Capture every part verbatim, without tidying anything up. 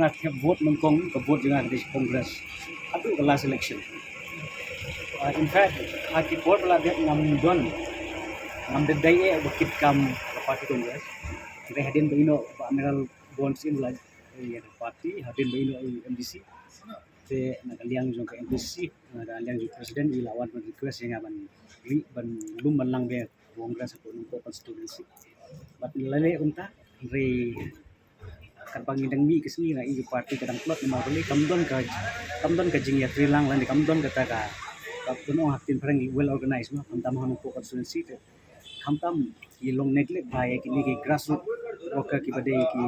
Ka vote nyngkong, ka vote jong nga ka dei Congress. Haduh ka last election. Ah, in fact, ha ki por ba la dep ngam don, ngam da dei eh ba kit kam ka party Congress. Hynrei hadien ba ïehnoh Bah Amiral Bond Singh la ïa ka party, hadien ba ïehnoh i M D C. Te na ka liang jong ka M D C, na ka liang jong president, i la wan ban request ïa nga ban ri ban lum ban lang beit Congress hapoh Nongpoh constituency. Bad lei lei kumta, hynrei katba ngi dang mih ka sngi nga i ka party ka dang tlot namar balei kam don ka, kam don ka jingïatreilang lane kam don kata ka, ka pynong ha ktien phareng well organized mo, khamtam ha Nongpoh constituency te khamtam ki long neglect bha ïa kine ki grassroots worker kiba dei ki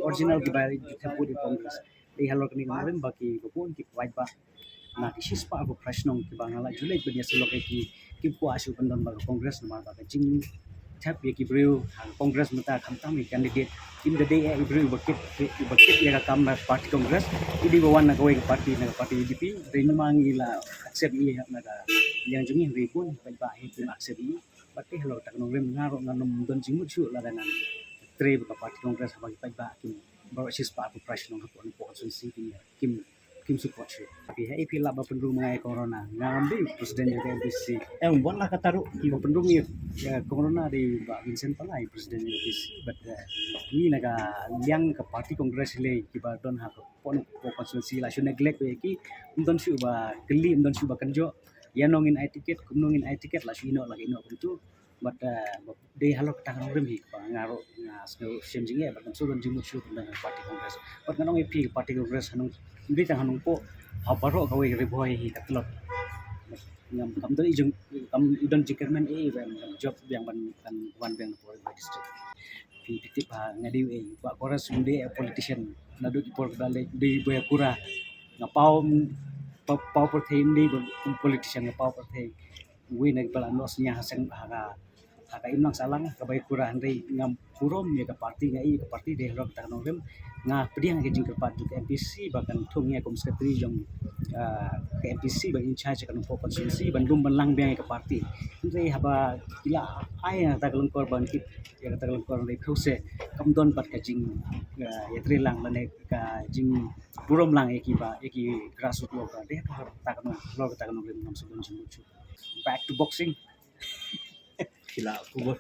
original kiba thep vote ïa Congress. Dei halor kane ka nongrim ba kiba bun ki paidbah na ki shispah arphew phra shnong kiba nga la ju leit ban ïasylok ïa ki, kim kwah shuh ban don bad ka Congress namar ba ka jingthep ïa ki briew ha Congress mynta khamtam ïa ki candidate kim da dei eh i briew iba kit, iba kit ïa ka kam na party Congress. I dei ba wan na kawei ka party, na ka party U D P. Hynrei namar ngi la accept ïa na ka liang jong ngi, hynrei bun paidbah hi kim accept ïa. Bad te halor kata ka nongrim nga ruh ngam don jingmut shuh lada ngan trei bad ka party Congress haba ki paidbah kim, baroh shispah arphew phra shnong hapoh Nongpoh constituency kim, kim, kim support shuh. Phi, haei phi lap ba pynrung ma nga ïa corona? Nga ngam dei president jong ka M P C. Em, wan la kata ruh. Kiba pynrung ïa, ïa corona dei Bah Vincent Pala, i president jong ka M P C. Bad, eh, ngi na ka liang ka party Congress lei kiba don hapoh Nongpoh constituency la shu neglect ïa ki. Ym don shuh ba kylli, ym don shuh ba kynjoh. Ïano ngin ai ticket, kumno ngin ai ticket, la shu ïehnoh la ka ïehnoh kumtu. Bad, eh, dei halor kata ka nongrim hi ba nga ruh nga sngew shem jingeh bad ngam shu don jingmut shuh na party Congress. Bad ngan ong ïa phi, party Congress ha Nong, ym dei tang ha Nongpoh, ha baroh kawei ka Ri Bhoi hi ka tlot. Ngam, kam don i jong, kam i don jingkyrmen ei ban job biang ban, ban wan biang na Ri Bhoi district. Phi, phi tip ba nga dei ei, Bah Congress ym dei politician. Naduh ki por ba leit dei Bah Kura. Nga paw, paw, paw pyrthei ym dei ba politician, nga paw pyrthei. Uwei na kiba la noh synñia ha seng ha ka, ha ka imlang sahlang kaba ïa Kura, hynrei ngam burom ïa ka party, nga i ka party dei halor kata ka nongrim. Nga pdiang ïa ka jingkyrpad jong ka M P C ba kan thung ïa kum secretary jong, ah, ka M P C ba in charge ka Nongpoh constituency ban lum ban lang biang ïa ka party. Hynrei haba ki la ai ïa kata ka lyngkor ban kit ïa kata ka lyngkor, hynrei phi, se kam don pat ka jing, ah, ïatreilang lane ka jingburom lang ïa ki ba, ïa ki grassroots worker. Dei halor kata ka nong, halor kata ka nongrim ngam shu don jingmut shuh. Back to boxing. Ki la kubur.